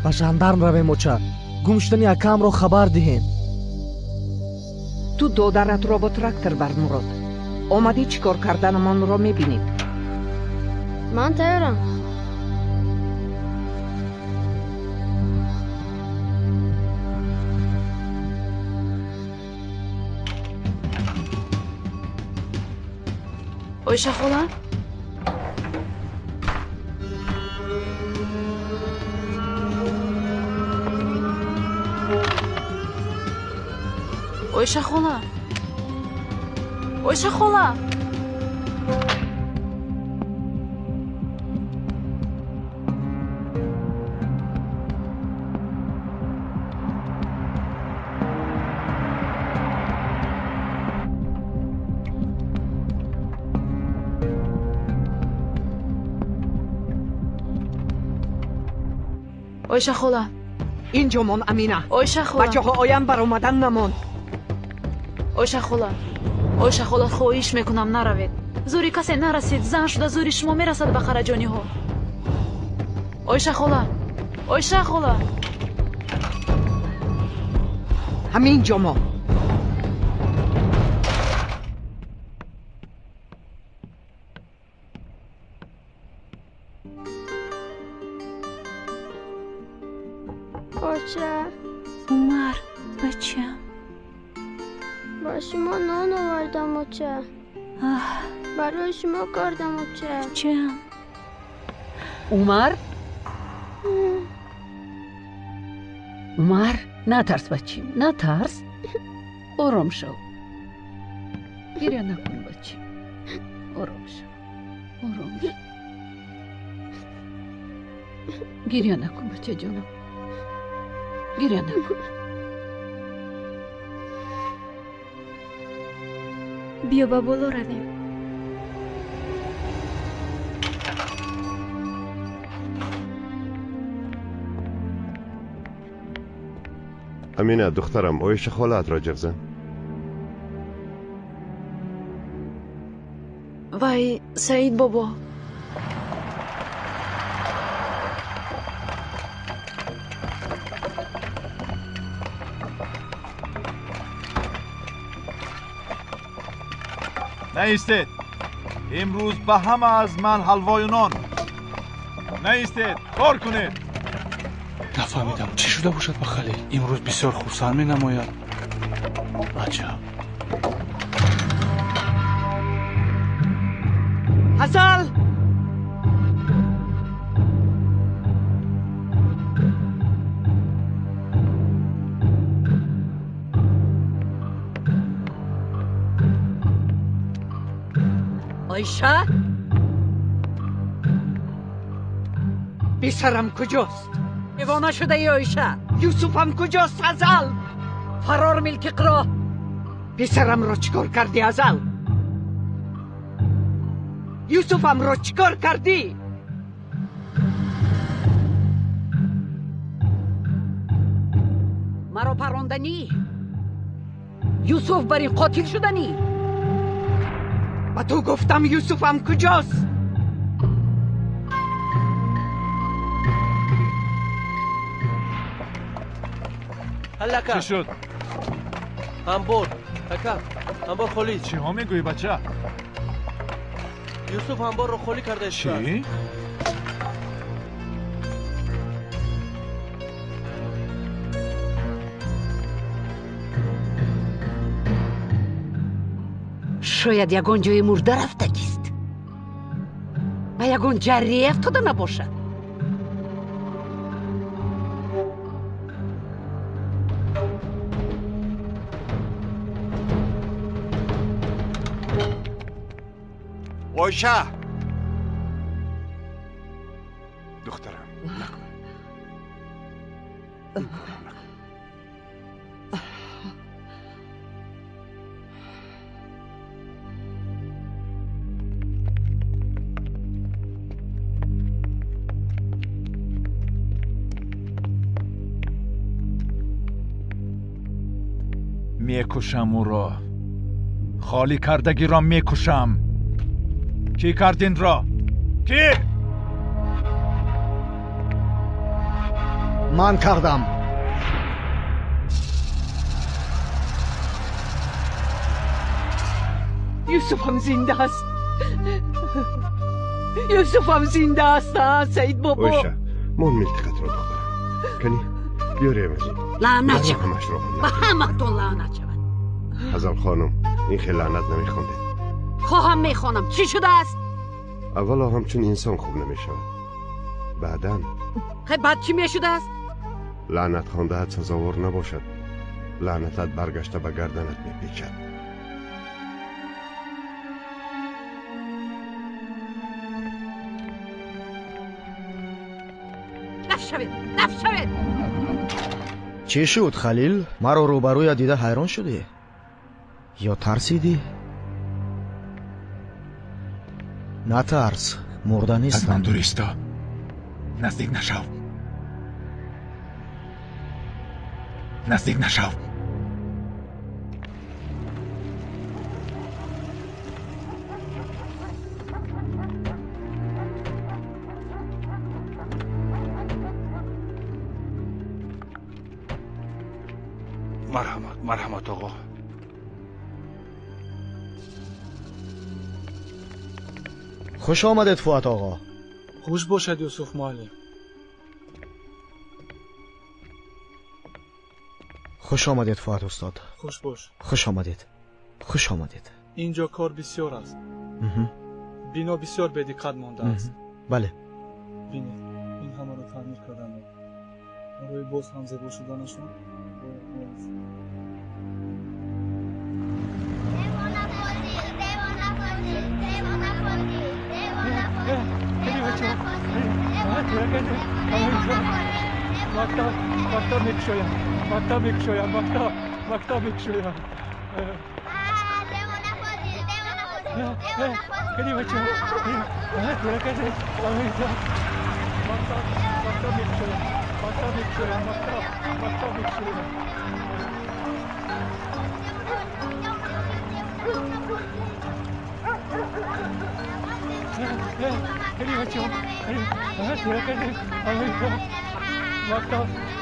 Ба жандарм равем, оча. Гум шудани акаамро хабар диҳем. Ту додаратро бо трактор бар, Мурод. Омадӣ, чӣ кор карданамонро мебинед. Ман тайёрам. Ойша хола? Ойша хола? Ойша хола? Ойша хола. Инҷо мон, Амина. Ойша хола. Бачаҳо оям, баромадан намонд. Ойша хола. Ойша хола, хоҳиш мекунам, наравед. Зӯри касе нарасид, зан шуда зӯри шумо мерасад ба хараҷониҳо. Ойша хола. Ойша хола. Ҳамин ҷо мон. Оча. Умар, бачам. Ба шумо нон овардам, оча. Барои шумо кардам, оча. Бачам. Умар? Умар, натарс, бачим, натарс. Ором шав. Гиря накун, бачим. Ором шав. Ором шав. Гиря накун, бачаҷонам. Гиря накун. Биё, ба боло равем. Амина, духтарам, Оиша холаатро ҷеғ зан. Вай, Саид бобо. Наистед. Имрӯз ба ҳама аз ман ҳалвою нон. Наистед, кор кунед. Нафаҳмидам, чӣ шуда бошад ба Халил? Имрӯз бисёр хурсанд менамояд. Аҷаб. Ҳасал! Ойша? Писарам куҷост? Девона шудаи, Ойша? Юсуфам куҷост, Ҳазал? Фарор милтиқро. Писарамро чӣ кор кардӣ, Ҳазал? Юсуфамро чӣ кор кардӣ? Маро паронданӣ? Юсуф бар ин қотил шуданӣ? Ба ту гуфтам, Юсуфам куҷост? Чӣ шуд? Анбор, ака, анбор холӣ. Чиҳо мегӯӣ, бача? Юсуф анборро холӣ карда Чӣ? Шояд ягон ҷои мурда рафтагист. Ба ягон ҷаррие афтода набошад. Ойша! Духтарам, накун. Ин корро накун. Мекушам ӯро. Холӣ кардагиро мекушам. Кӣ кард инро? Кӣ? Ман кардам. Юсуфам зинда аст. Юсуфам зинда аст, Саид бобо. Оиша, мон милтиқатро духтарам. Кани, биёрем аз ин. Лаънат шавад. Ба ҳаматон лаънат шавад. Ҳазал хонум, ин хел лаънат намехондед. Хоҳам мехонам. Чӣ шудааст? Аввало ҳамчун инсон хуб намешавад. Баъдан хай баъд чӣ мешудааст? Лаънат хондаат сазовор набошад. Лаънатат баргашта ба гарданат мепечад. Нафшавед, нафшавед! Чӣ шуд, Халил? Маро рӯбарӯя дида ҳайрон шудӣ? Ё тарсидӣ? Натарс, мурда нестам. Аз ман дур исто. Наздик нашав. Наздик нашав. Марҳамат, марҳамат оғо. Хуш омадед, Фуат оғо. Хуш бошад, Юсуф муаллим. Хуш омадед, Фуат устод. Хуш бош. Хуш омадед. Хуш омадед. Инҷо кор бисёр аст. Бино бисёр бедиққат мондааст. Бале. Бинед, ин ҳамаро таъмир кардам. Барои боз ҳам зебо шуданашон бояд Мактаб мекушоям, мактаб мекушоям, мактаб мекушоям. Мактаб мекушоям, мактаб мекушоям,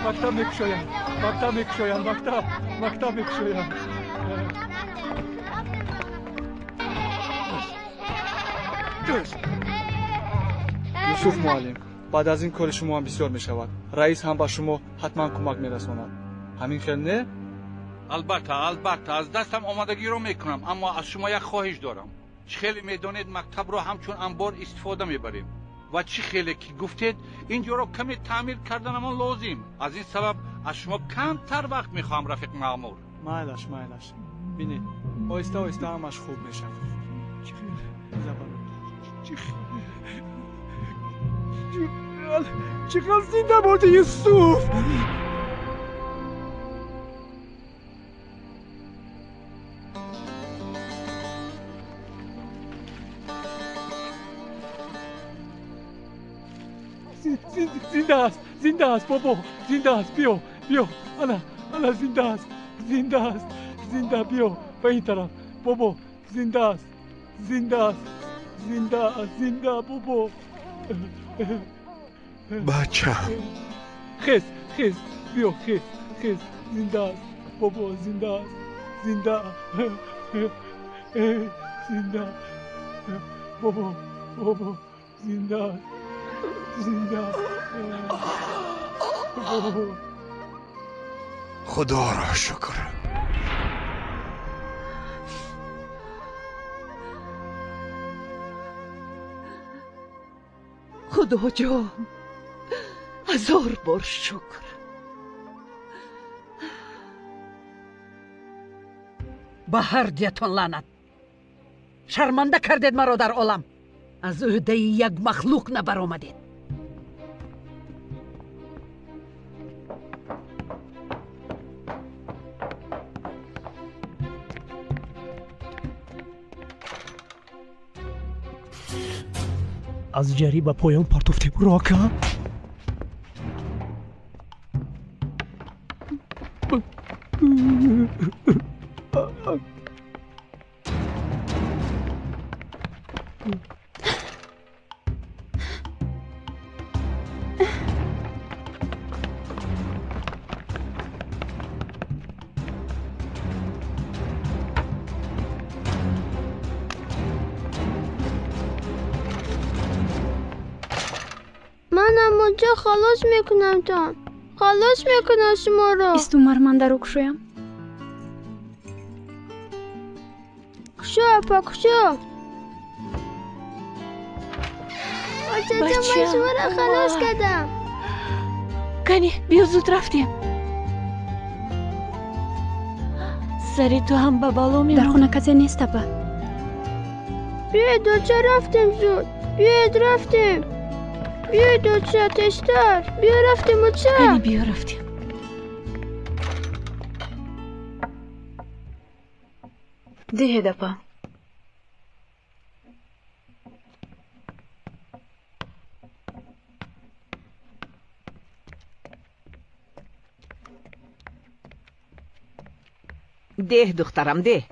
мактаб мекушоям. Мактаб мекушоям, мактаб мекушоям, мактаб мекушоям. Юсуф муаллим, баъд аз ин кори шумо ҳам бисёр мешавад. Раис ҳам ба шумо ҳатман кӯмак мерасонад. Ҳамин хел не? Албатта, албатта, аз дастам омодагиро мекунам, аммо аз шумо як хоҳиш дорам. Чӣ хеле медонед, мактабро ҳамчун анбор истифода мебарем ва чӣ хеле ки гуфтед, ин ҷоро каме таъмир карданамон лозим. Аз ин сабаб аз шумо камтар вақт мехоҳам, рафиқ Маъмур. Майлаш, майлаш. Бинед, оҳиста оҳиста ҳамаш хуб мешавад. Чӣ хел зинда боди, Юсуф? Зинда аст, зинда аст, бобо, зинда аст, биё, биё, ана, ана зинда аст, зинда аст, зинда, биё, ба ин тараф, бобо, зинда аст, зинда аст, зинда аст, зинда, бобо. Бачам. Хез, хез, биё, хез, хез, зинда аст, бобо, зинда аст, зинда, зинда, бобо, бобо, зинда аст. Зинда. Худоро шукр. Худоҷон, ҳазор бор шукр. Ба ҳар диятон лаънат. Шарманда кардед маро дар олам. Аз ӯҳдаи як махлуқ набаромадед. Аз ҷарӣ ба поён партофтем рока. Оча, халос мекунамтон. Халос мекунам шуморо. Исту ман даро кушоям. Кушо, апа, кушо. Очаҷон, ман шуморо халос кардам. Кани, биё зуд рафтем. Сари ту ҳам ба бало мемонад. Дар хона касе нест, апа. Биёед, оча, рафтем зуд. Биёед, рафтем. Биёед, оча, тезтар. Биё рафтем, оча. Кани, биё рафтем. Диҳед, апа. Деҳ, духтарам, деҳ.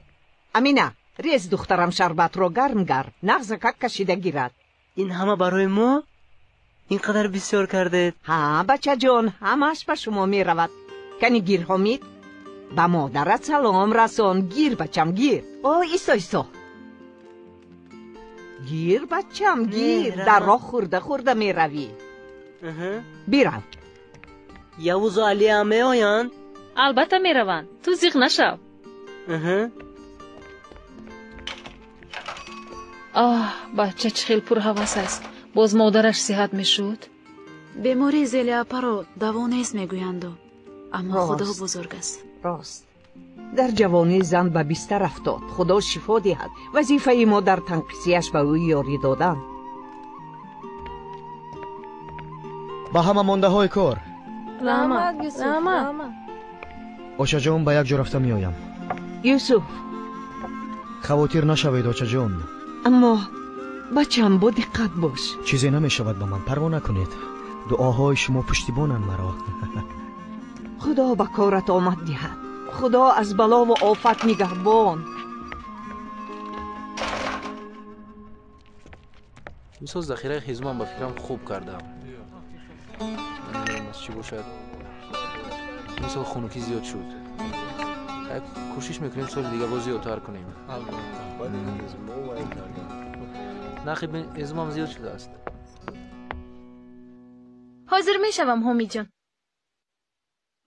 Амина, рез духтарам шарбатро гарм гарм, нағзакак кашида гирад. Ин ҳама барои мо? Ин қадар бисёр кардед. Ҳа, бачаҷон, ҳамааш ба шумо меравад. Кани гир, Ҳомид. Ба модарат салом расон. Гир, бачам, гир. О, исто, исто. Гир, бачам, гир. Дар роҳ хӯрда хӯрда меравӣ. Бирав. Явузу Алиям меоянд? Албатта мераванд. Ту зиқ нашав. Оҳ, бача чӣ хел пурҳавас аст. Боз модараш сиҳат мешуд. Бемории зелиапаро даво нест мегӯянду. Аммо Худо бузург аст. Рост. Дар ҷавонӣ зан ба бистар афтод. Худо шифо диҳад. Вазифаи мо дар танқисияш ба ӯ ёрӣ додан. Ба ҳама мондаҳои кор. Раҳмат, Юсуф. Очаҷон, ба як ҷо рафта меоям. Юсуф. Хавотир нашавед, очаҷон. Аммо бачам, бо диққат бош. Чизе намешавад ба ман, парво накунед. Дуоҳои шумо пуштибонанд маро. Худо ба корат омад диҳад. Худо аз балову офат нигаҳбон. Имсол захираи ҳезумам ба фикрам хуб кардам. Намедонам аз чӣ бошад. Имсол хунукӣ зиёд шуд. Кӯшиш мекунем соли дига боз зиёдтар кунем. Нархи ҳезумам зиёд шудааст. Ҳозир мешавам, Ҳомиҷон.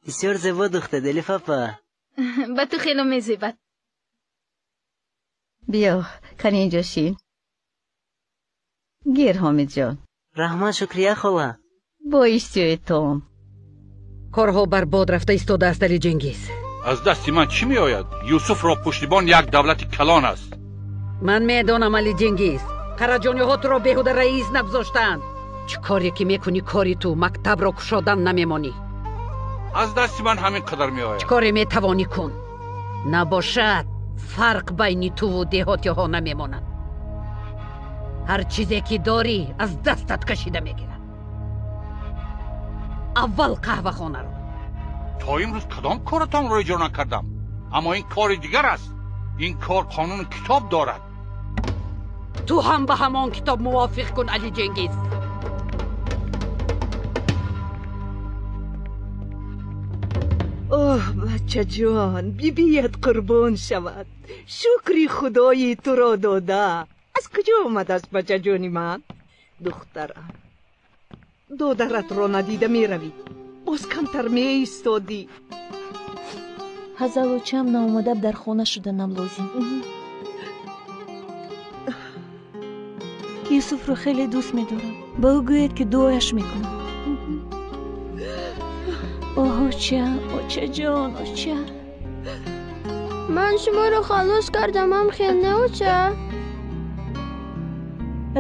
Бисёр зебо духта, Элиф апа. Ба ту хело мезебад. Биё, кани инҷо шин. Гир, Ҳомидҷон. Раҳмат, шукрия, хола. Бо иштиёи том. Корҳо барбод рафта истодааст, Али Ҷенгиз. Аз дасти ман чӣ меояд? Юсуфро пуштибон як давлати калон аст. Ман медонам, Али Ҷенгиз. Қараҷониҳо туро беҳуда раис нагузоштаанд. Чӣ коре ки мекунӣ, кори ту мактабро кушодан намемонӣ. Аз дасти ман ҳамин қадар меояд. Чӣ коре метавонӣ кун. Набошад, фарқ байни туву деҳотиҳо намемонад. Ҳар чизе ки дорӣ аз дастат кашида мегирад. Аввал қаҳвахонаро. То имрӯз кадом коратонро иҷро накардам, аммо ин кори дигар аст. Ин кор қонуну китоб дорад. Ту ҳам ба ҳамон китоб мувофиқ кун, Али Ҷенгиз. Оҳ, бачаҷон, бибият қурбон шавад. Шукри худои туро дода. Аз куҷо омадааст бачаҷони ман? Духтарам, додаратро надида меравӣ. Боз камтар меистодӣ. Ҳазалочам наомада дар хона шуданам лозим. Юсуфро хеле дӯст медорам. Ба ӯ гӯед, ки дуояш мекунам. Оҳ, оча, очаҷон, оча. Ман шуморо халос кардам, ам хел не, оча?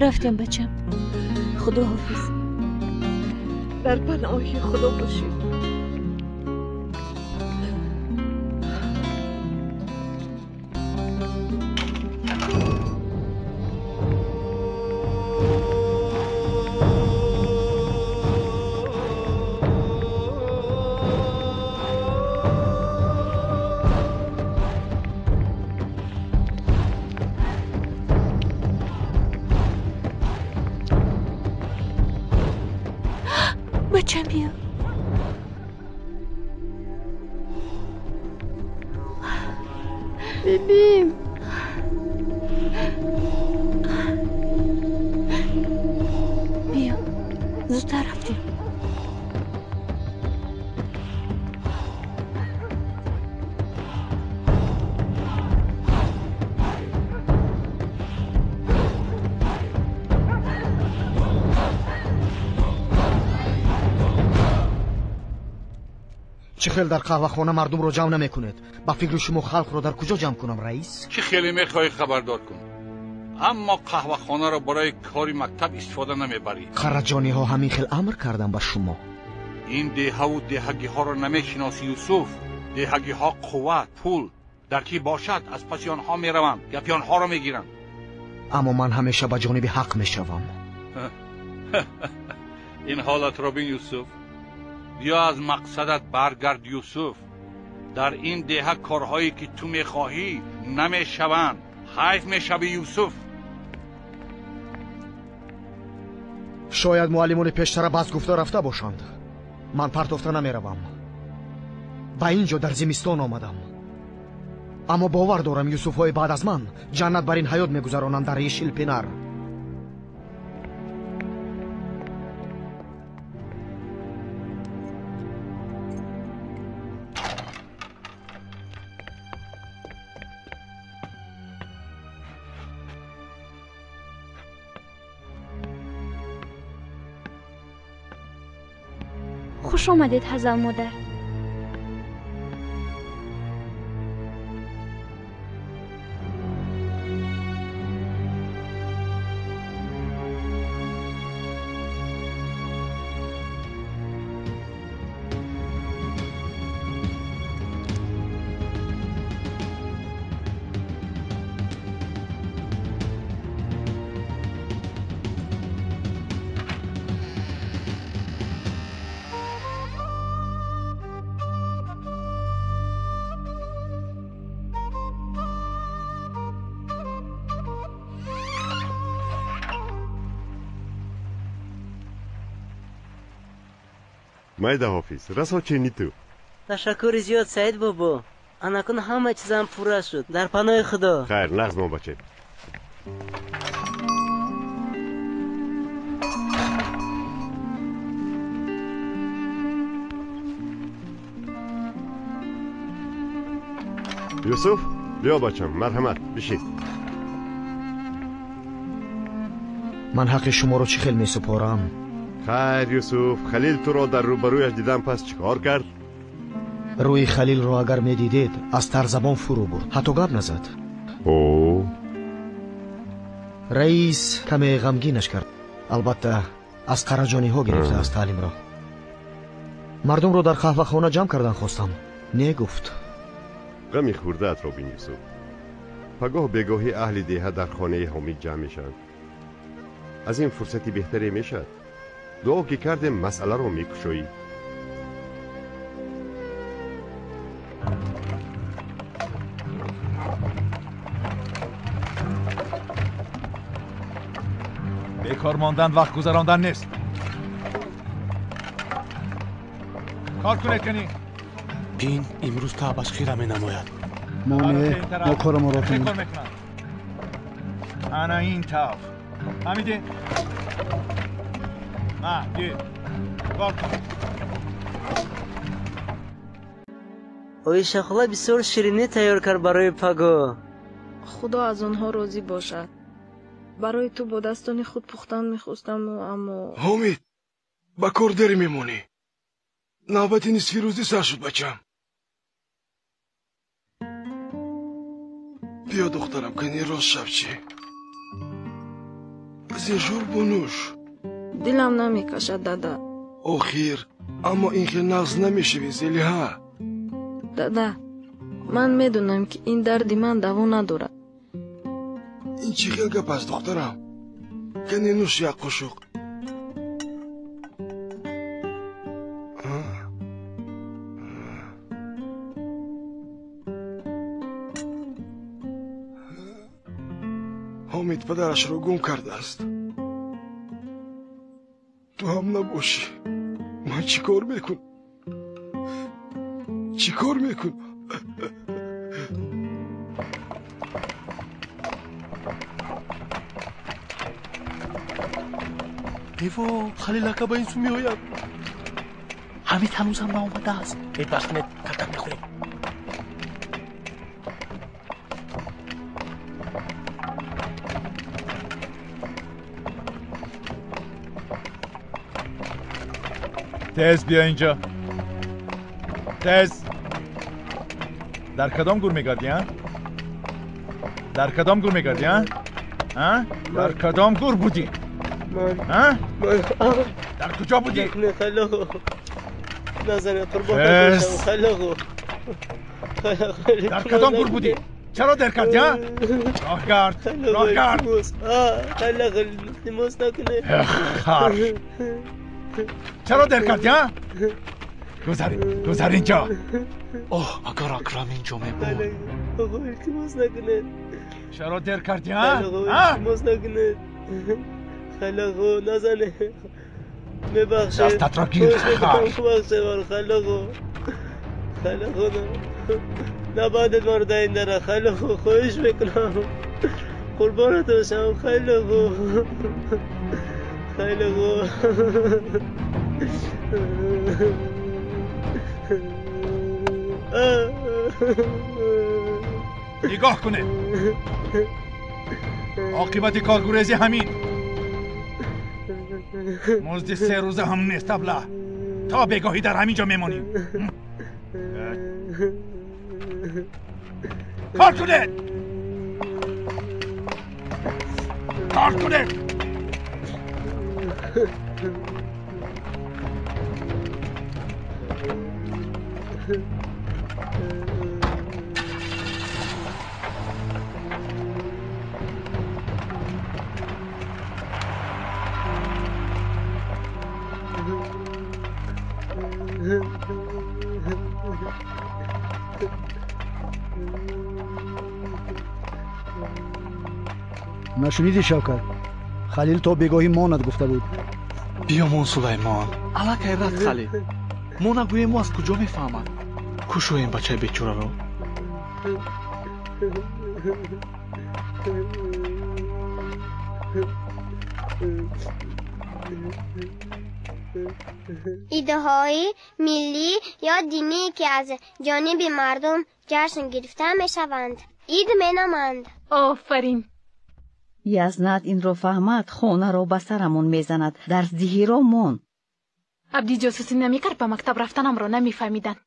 Рафтем, бачам. Худо ҳофиз. Дар паноҳи Худо бошед. Бачам, биё. Бибим. Биё, зудтар рафтем. Чӣ хел дар қаҳвахона мардумро ҷамъ намекунед? Ба фикри шумо халқро дар куҷо ҷамъ кунам, раис? Чӣ хеле мехоҳӣ хабардор кун, аммо қаҳвахонаро барои кори мактаб истифода намебарӣ. Қараҷониҳо ҳамин хел амр кардам ба шумо. Ин деҳаву деҳагиҳоро намешиносӣ, Юсуф. Деҳагиҳо қувват, пул дар ки бошад, аз паси онҳо мераванд, гапи онҳоро мегиранд. Аммо ман ҳамеша ба ҷониби ҳақ мешавам. Ин ҳолатро бин, Юсуф. Биё аз мақсадат баргард, Юсуф. Дар ин деҳа корҳое ки ту мехоҳӣ намешаванд. Ҳайф мешавӣ, Юсуф. Шояд муаллимони пештара бас гуфта рафта бошанд. Ман партофта намеравам. Ба ин ҷо дар зимистон омадам. Аммо бовар дорам, юсуфҳои баъд аз ман ҷаннат бар ин ҳаёт мегузаронанд дар Ешилпинар. Хуш омадед, Ҳазал модар. Майда ҳофиз, расо чени ту. Ташаккури зиёд, Саид бобо. Анакун ҳама чизам пурра шуд. Дар паноҳи Худо. Хайр, нағз мон баче. Юсуф, биё бачам, марҳамат, бишин. Ман ҳаққи шуморо чӣ хел месупорам? Хайр, Юсуф, Халил туро дар рӯбарӯяш дидам, пас чӣ кор кард? Рӯи Халилро агар медидед, аз тарзабон фурӯ бурд, ҳатто гап назад. О, раис каме ғамгинаш кард. Албатта, аз қараҷониҳо гирифтааст таълимро. Мардумро дар қаҳвахона ҷамъ кардан хостам. Не гуфт. Ғами хурдаатро бин, Юсуф. Пагоҳ бегоҳӣ аҳли деҳа дар хонаи Ҳомид ҷамъ мешаванд. Аз ин фурсати беҳтаре мешавад. Дуо ки кардем, масъаларо мекушоӣ. Бекор мондан вақт гузарондан нест. Кор кунед кани. Бин имрӯз таъбаш хира менамояд. Мо не, мо корамонро кунем. Ана ин тавр. Ҳамиде? Оиша хола бисёр ширинӣ тайёр кард барои паго. Худо аз онҳо розӣ бошад. Барои ту бо дастони худ пухтан мехостаму, аммо Ҳомид, ба кор дер мемонӣ. Навбати нисфирӯзӣ сар шуд, бачам. Биё, духтарам, кани рост шав чӣ. Аз ин шӯр бунӯш. Дилам намекашад, дада. Охир, аммо ин хел нағз намешавӣ, Зелиҳа. Дада, ман медонам, ки ин дарди ман даво надорад. Ин чӣ хел гап аст, духтарам? Кани нӯш як қошуқ. Ҳомид падарашро гум кардааст. Ту ҳам набошӣ. Ман чӣ кор мекунам? Чӣ кор мекунам? Эво, Халил ака ба ин сӯ меояд. Ҳамид ҳанӯзам наомадааст. Эд бас кунед, калтак мехӯрем. Тез биё инҷо. Тез. Дар кадом гур мегардӣ, а? Дар кадом гур мегардӣ, а? А? Дар кадом гур будӣ? А? Дар куҷо будӣ? Дар кадом гур будӣ? Чаро дер кардӣ, а? Роҳ гард, роҳ гард. Хар. Чаро дер кардӣ, а? Гузар, гузар инҷо. Оҳ, агар Акрам инҷо мебуд. Чаро дер кардӣ, а? А? Дастатро гир, хар. نبادت مرا در این دره خیلی خوب خواهش میکنم قربانت باشم خیلی خوب خیلی خوب نگاه کنه عاقبت کارگریزی همین مزد 3 روزه هم نیست ابله تا بگاهی در همینجا میمانیم. کار کنید، کار کنید. Нашуниди Шавкат? Халил то бегоҳӣ монад гуфта буд. Биёмон Сулаймон, аллакай рад Халил. Мо нагӯем ӯ аз куҷо мефаҳмад? Кушоем бачаи бечораро. Идҳои миллӣ ё динӣ ки аз ҷониби мардум ҷашн гирифта мешаванд, ид меноманд. Офарин. Язнат инро фаҳмад, хонаро ба сарамон мезанад, дарсдиҳиро мон. Абди ҷосусӣ намекард, ба мактаб рафтанамро намефаҳмиданд.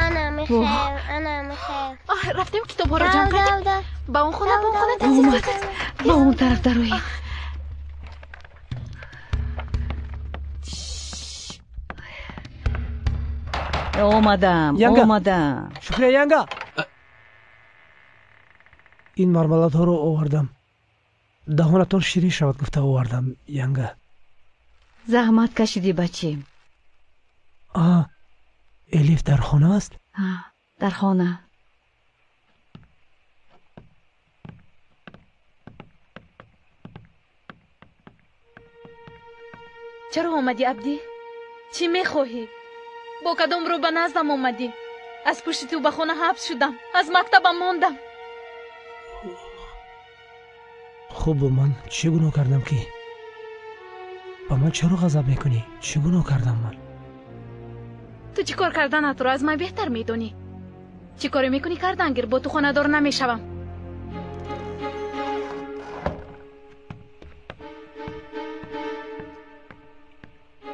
Ана михел, ана михел. Рафтем китобҳоро ҷамъ кардем. Ба он хона, ба он хона. Омад, ба он тараф дароед. Омадам, омадам. Шукрия янга. Ин мармаладҳоро овардам. Даҳонатон ширин шавад гуфта овардам, янга. Заҳмат кашидӣ, бачем. Элиф дар хона аст? Дар хона. Чаро омадӣ, Абдӣ? Чӣ мехоҳӣ? Бо кадом рӯ ба наздам омадӣ? Аз пушти ту ба хона ҳабс шудам, аз мактабам мондам. Хуб, ман чӣ гуноҳ кардам ки? Ба ман чаро ғазаб мекунӣ? Чӣ гуноҳ кардам ман? Ту чӣ кор карданатро аз ман беҳтар медонӣ. Чӣ коре мекунӣ кардан гир, бо ту хонадор намешавам.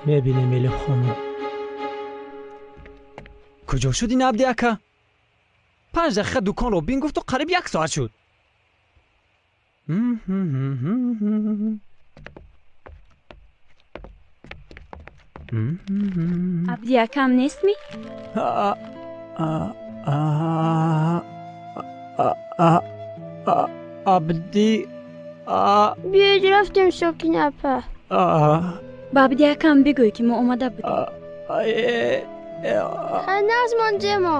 Мебинем, Элиф хонум. Куҷо шуд ин Абди ака? 5 дақиқа дуконро бин гуфту қариб 1 соат шуд. Абди акам нестми? Абди Биёед рафтем, Сокина апа. Ба Абди акам бигӯй ки мо омада будем. Нағз мондемо.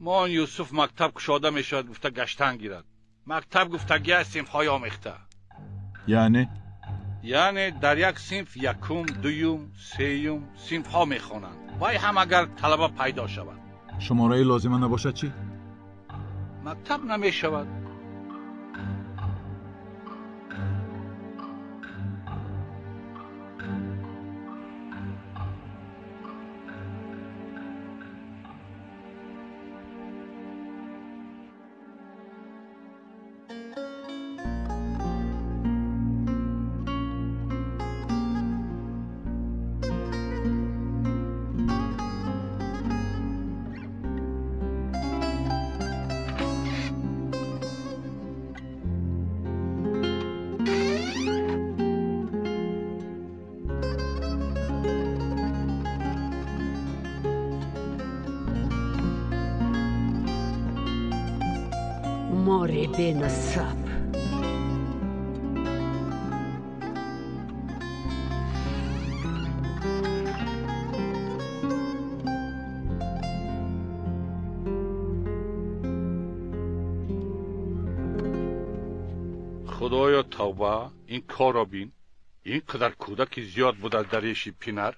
Мон Юсуф мактаб кушода мешавад гуфта гаштан гирад. Мактаб гуфтагӣ аз синфҳои омехта. Яъне? Яъне дар як синф якум, дуюм, сеюм синфҳо мехонанд. Вай ҳам агар талаба пайдо шавад. Шумораи лозима набошад чӣ? Мактаб намешавад. Бенасаб. Худоё тавба, ин корро бин. Ин қадар кӯдаки зиёд будааст дар реши пинар.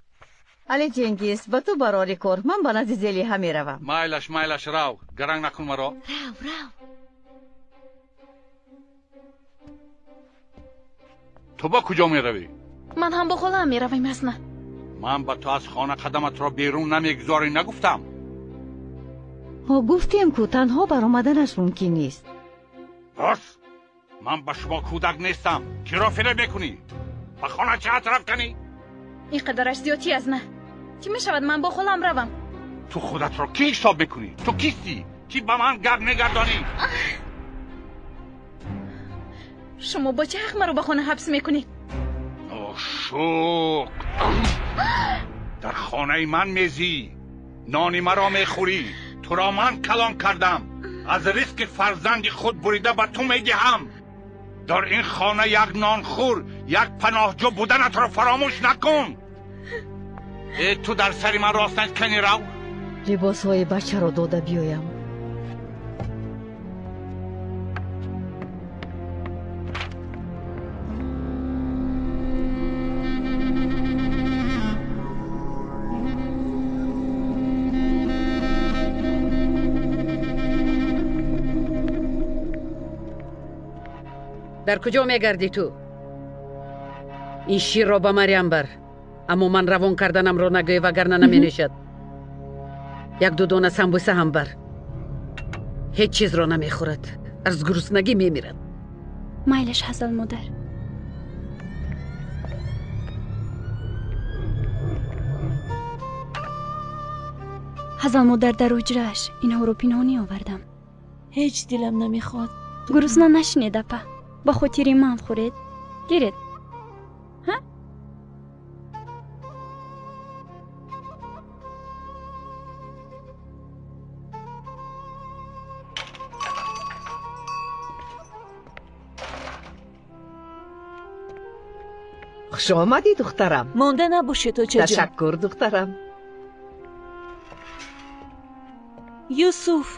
Али Ҷенгиз, ба ту барори кор. Ман ба назди Зелиҳа меравам. Майлаш, майлаш, рав. Гаранг накун маро. Рав, рав. Ту ба куҷо меравӣ? Ман ҳам бо холаам меравам, Ясна. Ман ба ту аз хона қадаматро берун намегузорӣ нагуфтам. Ҳо, гуфтем ку танҳо баромаданаш мумкин нест. Бас, ман ба шумо кӯдак нестам. Киро фиреб мекунӣ? Ба хона чиҳат рафтанӣ? Ин қадараш зиёдтӣ, Ясна. Чӣ мешавад ман бо холаам равам? Ту худатро кӣ ҳисоб мекунӣ? Ту кистӣ? Кӣ ба ман гап мегардонӣ? Шумо бо чӣ ҳақ маро ба хона ҳабс мекунед? Ношукр! Дар хонаи ман мезӣ, нони маро мехӯрӣ, туро ман калон кардам, аз ризқи фарзанди худ бурида ба ту медиҳам. Дар ин хона як нонхӯр, як паноҳҷо буданатро фаромӯш накун. Э, ту дар сари ман рост накани, рав. Либосҳои бачаро дода биёям. Дар куҷо мегардӣ ту? Ин ширро ба Марьям бар, аммо ман равон карданамро нагӯй, вагарна наменӯшад. Як-ду дона самбуса ҳам бар. Ҳеҷ чизро намехӯрад, аз гуруснагӣ мемирад. Майлаш, Ҳазал модар. Ҳазал модар, дар ҳуҷрааш инҳоро пинҳонӣ овардам. Ҳеҷ дилам намехоҳад. Гурусна нашинед, апа. Ба хотири ман хӯред. Гиред. Ҳа? Хуш омадӣ, духтарам. Монда набошед, очаҷон. Ташаккур, духтарам. Юсуф.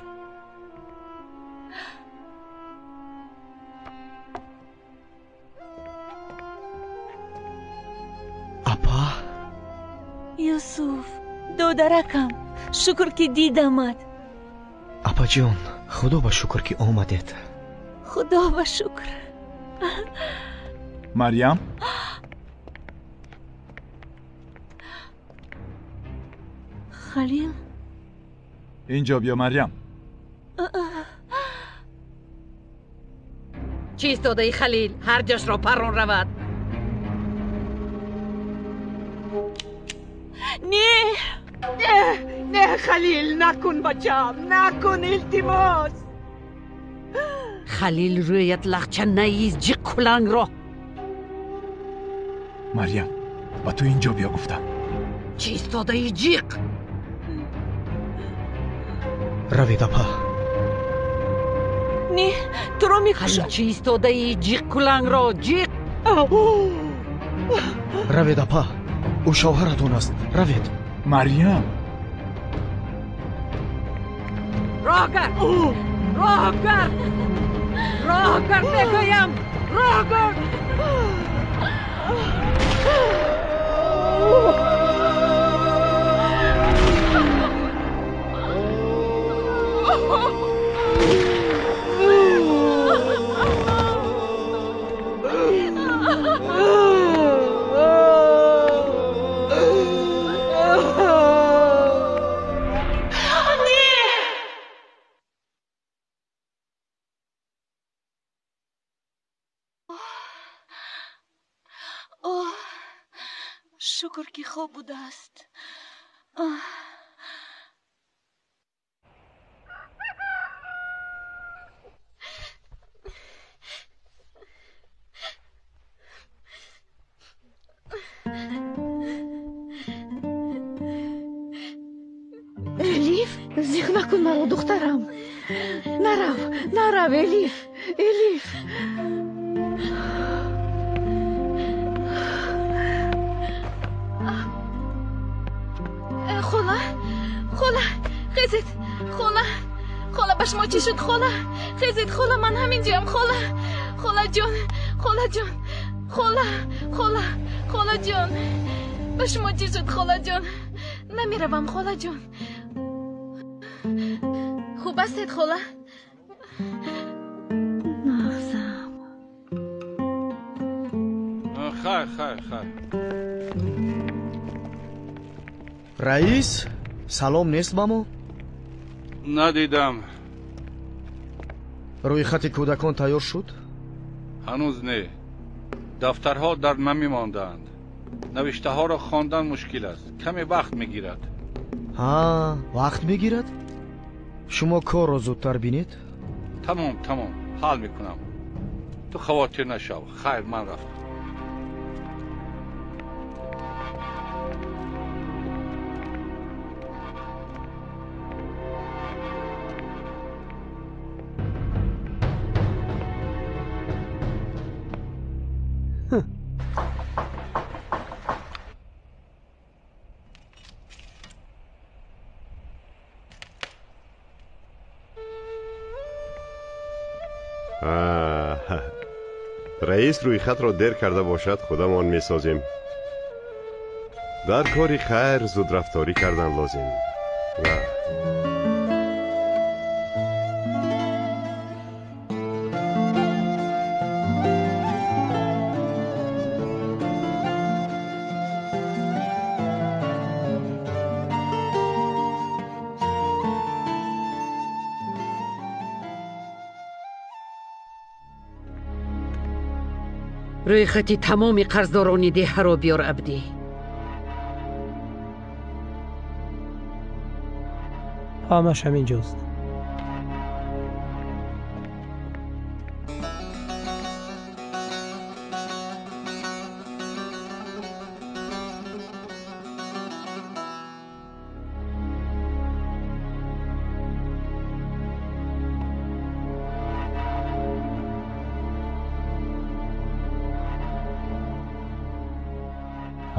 Апа. Юсуф, додаракам, шукр ки дидамат. Апаҷон, худо ба шукр ки омадед. Худо ба шукр. Марьям? Халил? Инҷо биё, Марьям. Чӣ истодаи, Халил? Ҳар ҷашро парон равад. Не! Не, не, Халил, накун, бачам, накун, илтимос. Халил, рӯят лахча наиз, ҷиқ кулангро. Марьям, ба ту инҷо биё гуфтам. Чӣ истодаи, ҷиқ? Равед, апа. Не, туро мекушам. Халил, чӣ истодаи, ҷиқ кулангро, ҷиқ. Равед, апа. Ӯ шавҳаратон аст. Равед. Марьям. Роҳ кард! Роҳ кард! Роҳ кард, мегӯям! Роҳ кард! Шукр ки хоб будааст. Элиф, зиқ накун маро, духтарам. Нарав, нарав, Элиф. Элиф. Хола, хола, хезед, хола, хола, ба шумо чӣ шуд, хола? Хезед, хола, ман ҳамин ҷоям, хола, холаҷон, холаҷон, хола, хола, холаҷон, ба шумо чӣ шуд, холаҷон? Намеравам, холаҷон. Хуб ҳастед, хола? Нағзам. Хайр, хайр, хайр. Раис, салом нест ба мо? Надидам. Рӯйхати кӯдакон тайёр шуд? Ҳанӯз не. Дафтарҳо дар намемондаанд. Навиштаҳоро хондан мушкил аст. Каме вақт мегирад. Ҳа, вақт мегирад? Шумо корро зудтар бинед. Тамом, тамом, ҳал мекунам. Ту хавотир нашав. Хайр, ман рафтам. Раис рӯйхатро дер карда бошад, худамон месозем. Дар кори хайр зудрафторӣ кардан лозим. Рӯйхати тамоми қарздорони деҳаро биёр, Абдӣ. Ҳамаш ҳамин ҷост.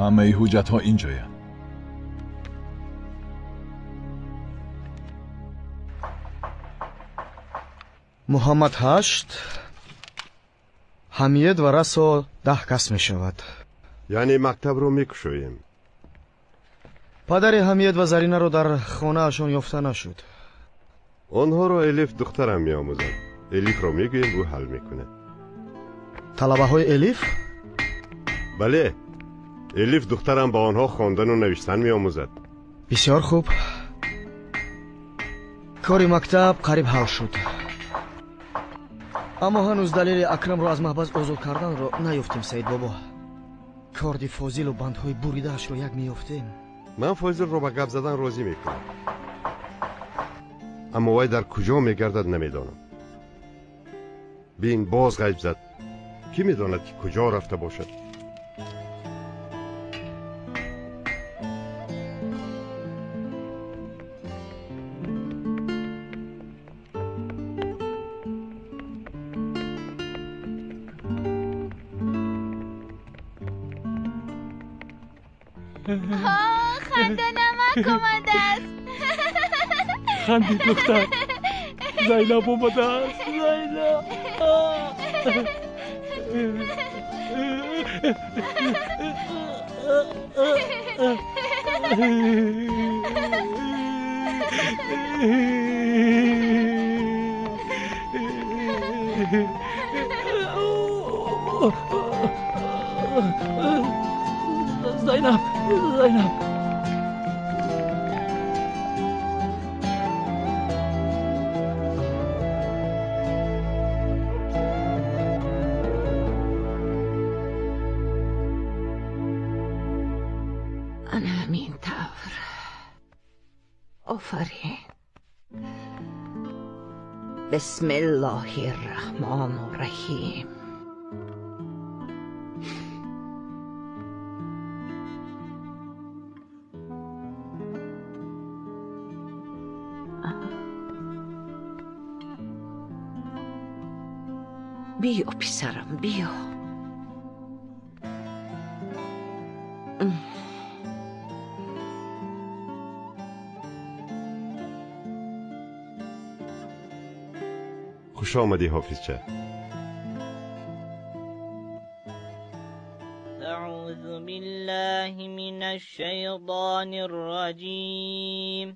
Ҳамаи ҳуҷҷатҳо ин ҷоянд. Муҳаммад 8, Ҳамиед ва расо 10 кас мешавад. Яъне мактабро мекушоем. Падари Ҳамиед ва Заринаро дар хонаашон ёфта нашуд. Онҳоро Элиф духтарам меомӯзад. Элифро мегӯем, ӯ ҳал мекунад. Талабаҳои Элиф? Бале. Элиф духтарам ба онҳо хондану навиштан меомӯзад. Бисёр хуб. Кори мактаб қариб ҳал шуд. Аммо ҳанӯз далели Акрамро аз маҳбас озод карданро наёфтем, Саидбобо. Корди Фозилу бандҳои буридаашро як меёфтем. Ман Фозилро ба гап задан розӣ мекунам. Аммо вай дар куҷо мегардад намедонам. Бин, боз ғайб зад. Кӣ медонад, ки куҷо рафта бошад? Хандонамак омадааст. Хандид, духтар. Зайнаб омадааст. Зайнаб. Зайнаб, Зайнаб. Ана ҳамин тавр. Офарин. Бисмиллоҳи раҳмону раҳим. Биё писарам, биё. Хуш омадӣ, ҳофизча. أعوذ بالله من الشيطان الرجيم.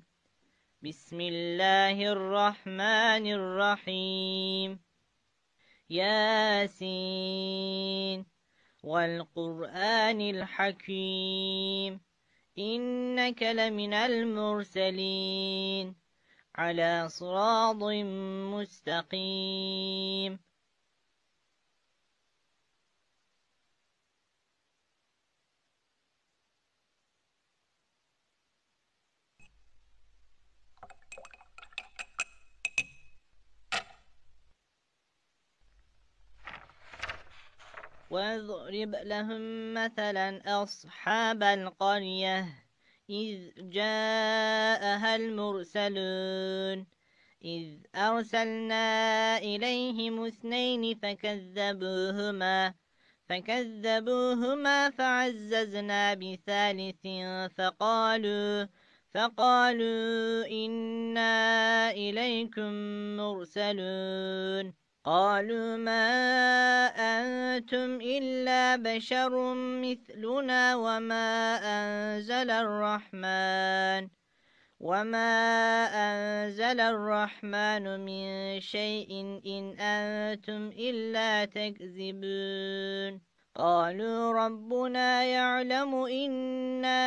بسم الله الرحمن الرحيم. ياسين والقرآن الحكيم. إنك لمن المرسلين على صراط مستقيم. واضرب لهم مثلا أصحاب القرية إذ جاءها المرسلون. إذ أرسلنا إليهم اثنين فكذبوهما فعززنا بثالث فقالوا إنا إليكم مرسلون. قالوا ما أنتم إلا بشر مثلنا وما أنزل الرحمن من شيء إن أنتم إلا تكذبون. قالوا ربنا يعلم إنا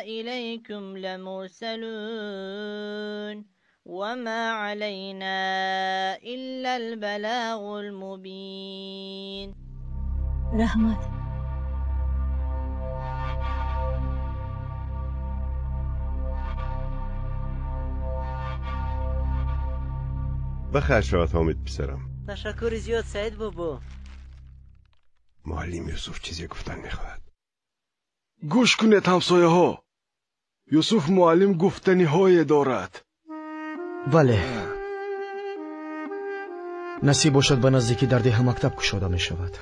إليكم لمرسلون وما علينا إلا البلاغ المبين. Раҳмат. Бахайр шавад, Ҳомид писарам. Ташаккури зиёд, Саид бобо. Муаллим Юсуф чизе гуфтан мехоҳад. Гӯш кунед, ҳамсояҳо, Юсуф муаллим гуфтаниҳое дорад. Бале, насиб бошад, ба наздикӣ дар деҳа мактаб кушода мешавад.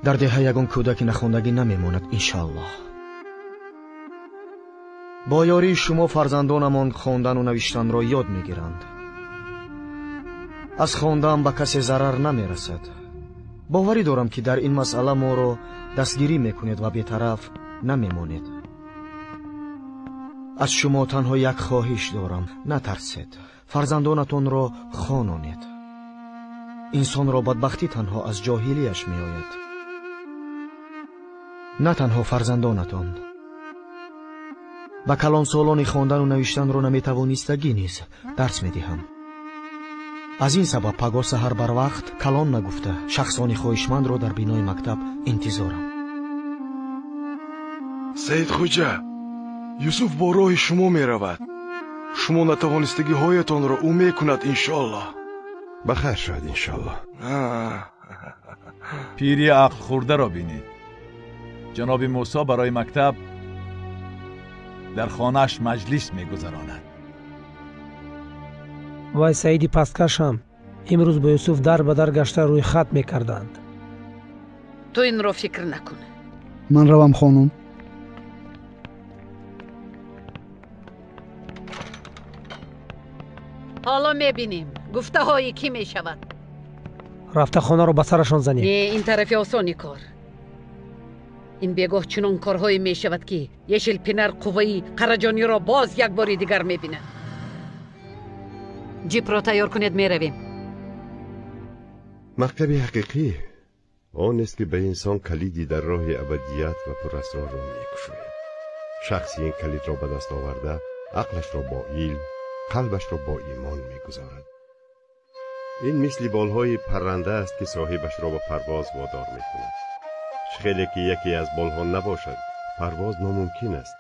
Дар деҳа ягон кӯдаки нахондагӣ намемонад, иншоаллоҳ. Бо ёрии шумо фарзандонамон хондану навиштанро ёд мегиранд. Аз хондан ба касе зарар намерасад. Боварӣ дорам, ки дар ин масъала моро дастгирӣ мекунед ва бетараф намемонед. Аз шумо танҳо як хоҳиш дорам: натарсед, фарзандонатонро хононед. Инсонро бадбахтӣ танҳо аз ҷоҳилияш меояд. На танҳо фарзандонатон, ба калонсолони хондану навиштанро наметавонистагӣ низ дарс медиҳам. Аз ин сабаб пагоҳ саҳар барвақт калон нагуфта шахсони хоҳишмандро дар бинои мактаб интизорам. Саид Хоҷа, Юсуф бо роҳи шумо меравад. Шумо натавонистагиҳоятонро ӯ мекунад, иншоаллоҳ. Ба хайр шавад, иншоаллоҳ. Пири ақлхӯрдаро бинед. Ҷаноби Мусо барои мактаб дар хонааш маҷлис мегузаронад. Вай Саиди пасткашам имрӯз бо Юсуф дар ба дар гашта рӯи хат мекарданд. Ту инро фикр накун. Ман равам, хонум. Ҳоло мебинем гуфтаҳои кӣ мешавад. Рафта хонаро ба сарашон занем. Не, ин тарафи осони кор. Ин бегоҳ чунон корҳое мешавад, ки Ешилпинар қувваи Қараҷониро боз як бори дигар мебинад. Ҷипро тайёр кунед, меравем. Мактаби ҳақиқӣ он нест, ки ба инсон калиди дар роҳи абадият ва пурасрорро мекушояд. Шахси ин калидро ба даст оварда ақлашро бо илм, қалбашро бо имон мегузорад. Ин мисли болҳои парранда аст, ки соҳибашро ба парвоз водор мекунад. Хеле ки яке аз болҳо набошад, парвоз номумкин аст.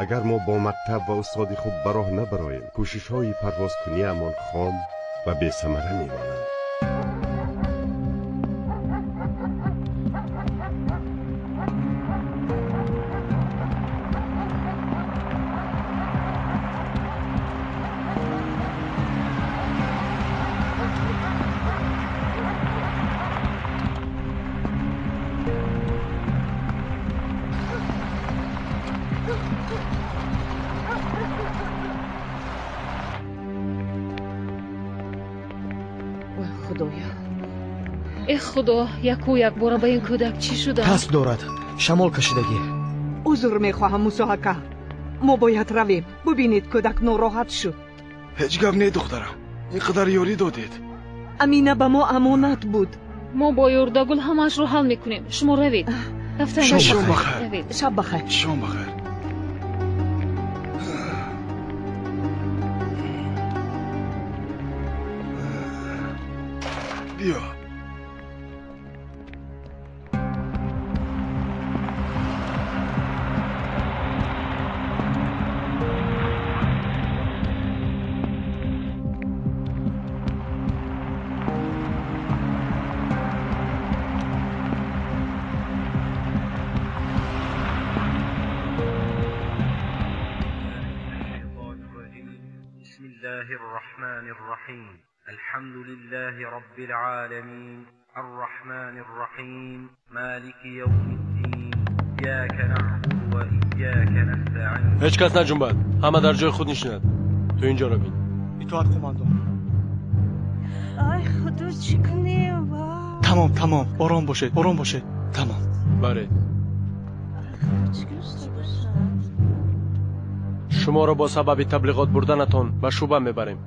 Агар мо бо мактаб ва устоди хуб ба роҳ набароем, кӯшишҳои парвозкуниамон хом ва бесамара мемонанд. Худоё. Э худо, яку якбора ба ин кӯдак чӣ шудааст? Касб дорад, шамол кашидагӣ. Узр мехоҳам, Мусо ака. Мо бояд равем. Бубинед, кӯдак нороҳат шуд. Ҳеҷ гап не, духтарам. Ин қадар ёрӣ додед. Амина ба мо амонат буд. Мо бо Ёрдагул ҳамаашро ҳал мекунем. Шумо равед. Шом бахайр. Шаб бахайр. Шом бахайр. Биё. الحمد لله رب العالمين الرحمن الرحيم مالك يوم الدين إياك نعبد وإياك نستعين. ҳеҷ кас наҷунбад, ҳама дар ҷои худ нишинад. Ту инҷоро бин. Итоат, қумандон. Ай худо, чӣ кунем? Тамом, тамом, ором бошед, ором бошед. Тамом. Бале, шуморо бо сабаби таблиғот бурданатон ба шӯъба мебарем.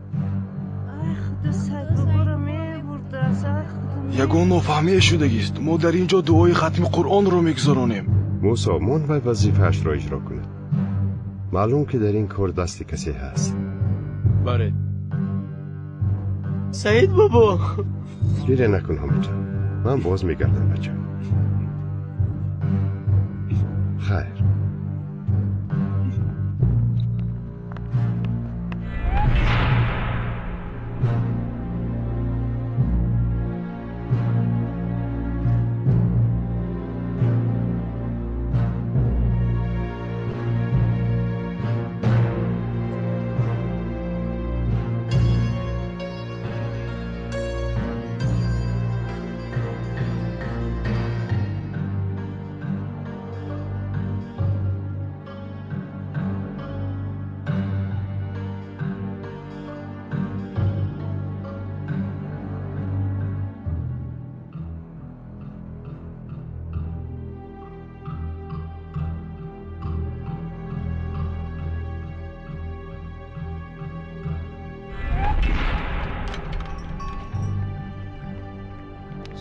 Ягон нофаҳмие шудагист. Мо дар ин ҷо дуои хатми Қуръонро мегузаронем. Мусо, мон вай вазифаашро иҷро кунад. Маълум ки дар ин кор дасти касе ҳаст. Бале. Саид бобо. Гиря накун, ҳомиҷон. Ман боз мегардам, бача. Хайр.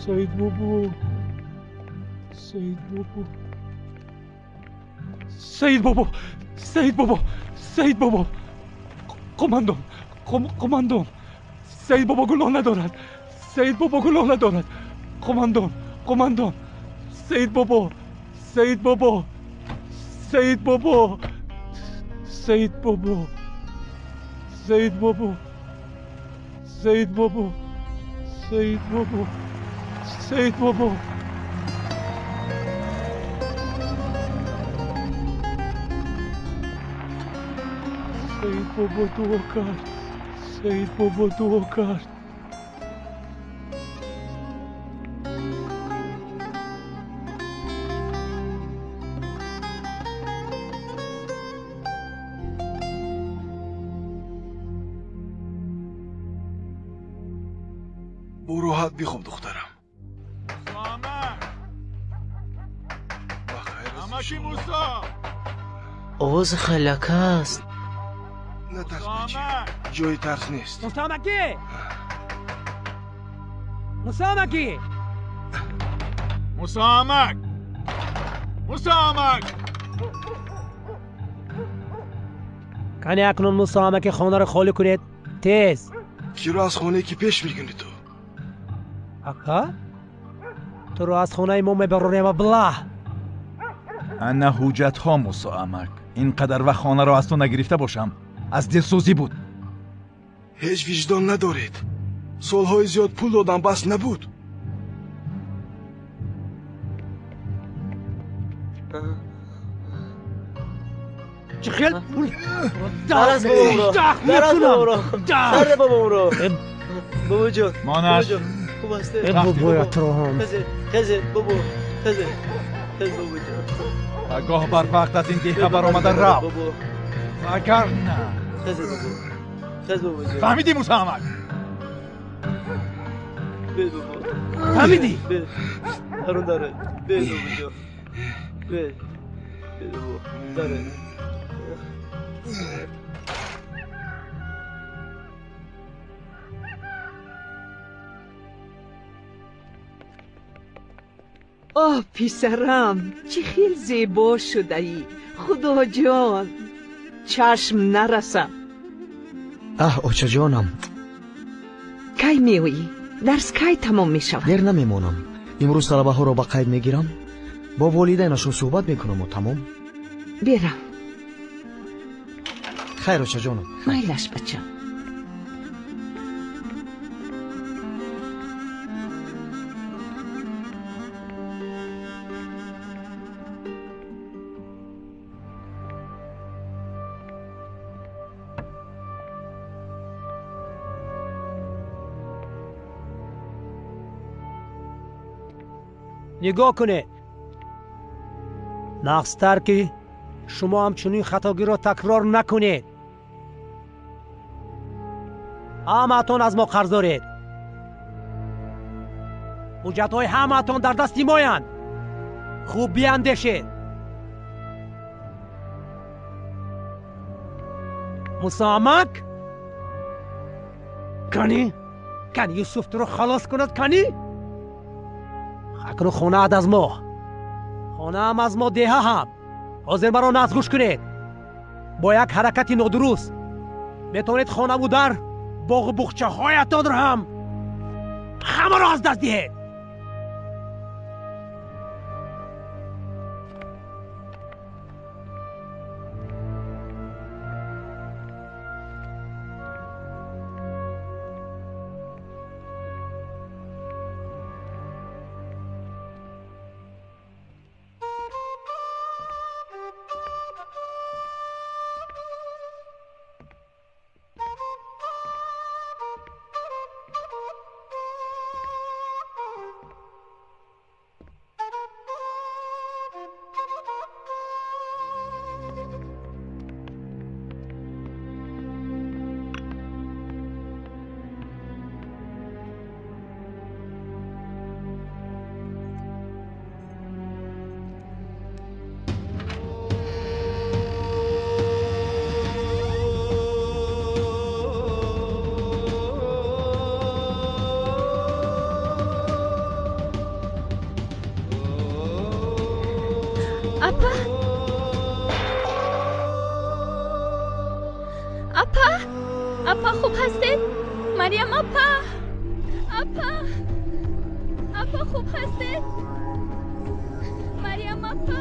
Саид бобо, Саид бобо, Саид бобо, Саид бобо, Саид бобо. Қумандон, қумандон, Саид бобо гуноҳ надорад. Саид бобо гуноҳ надорад. Қумандон, қумандон, Саид бобо, Саид бобо, Саид бобо, Саид бобо, Саид бобо, Саид бобо, Саид бобо, Саид бобо. Саид бобо дуо кард. Саид бобо дуо кард. Бороҳат бихоб, духтарам. Овози халака аст. Натарс, бача, ҷои тарс нест. Мусо амакӣ, Мусо амакӣ, Мусо амак, Мусо амак. Кане акнун Мусо амаки хонаро холӣ кунед, тез. Киро аз хонае ки пеш мекунӣ ту? Ака, туро аз хонаи мо мебаронем, аблаҳ. Ана ҳуҷҷатҳо, Мусо амак. Ин қадар вақт хонаро аз ту нагирифта бошам, аз дилсӯзӣ буд. Ҳеҷ виҷдон надоред. Солҳои зиёд пул додам, бас набуд. Чӣ хел пул? Дараз бобомро, дараз бобомро, сарде бобомро. Бобоҷон, Монаш. Хуб аст. Бобоят роҳам. Хезе, бобо, хезе, хез бобоҷон. Гоҳ барвақт аз ин деҳа баромада рав, вагарна. Хезе бобо, хез бобоҷон. Фаҳмидӣ, Мусо амак? Фаҳмидӣ? Оҳ, писарам, чӣ хел зебо шудаӣ! Худоҷон, чашм нарасад. Аҳ, очаҷонам. Кай меоӣ? Дарс кай тамом мешавад? Дер намемонам. Имрӯз талабаҳоро ба қайд мегирам, бо волидайнашон суҳбат мекунаму тамом. Берам. Хайр, очаҷонам. Майлаш, бачам. Нигоҳ кунед, нағзтар ки шумо ҳам чунин хатогиро такрор накунед. Ҳамаатон аз мо қарз доред. Ҳуҷҷатҳои ҳамаатон дар дасти моянд. Хуб биандешед. Мусоамак, кани кани Юсуф туро халос кунад, кани? Акнун хонаат аз мо, хонаам аз мо, деҳа ҳам. Ҳозир маро нағз гӯш кунед. Бо як ҳаракати нодуруст метавонед хонаву дар, боғу буғчаҳоятонро ҳам ҳамаро аз даст диҳед. Апа, апа, апа, хуб ҳастед? Марьям апа, апа, апа, хуб ҳастед? Марьям апа.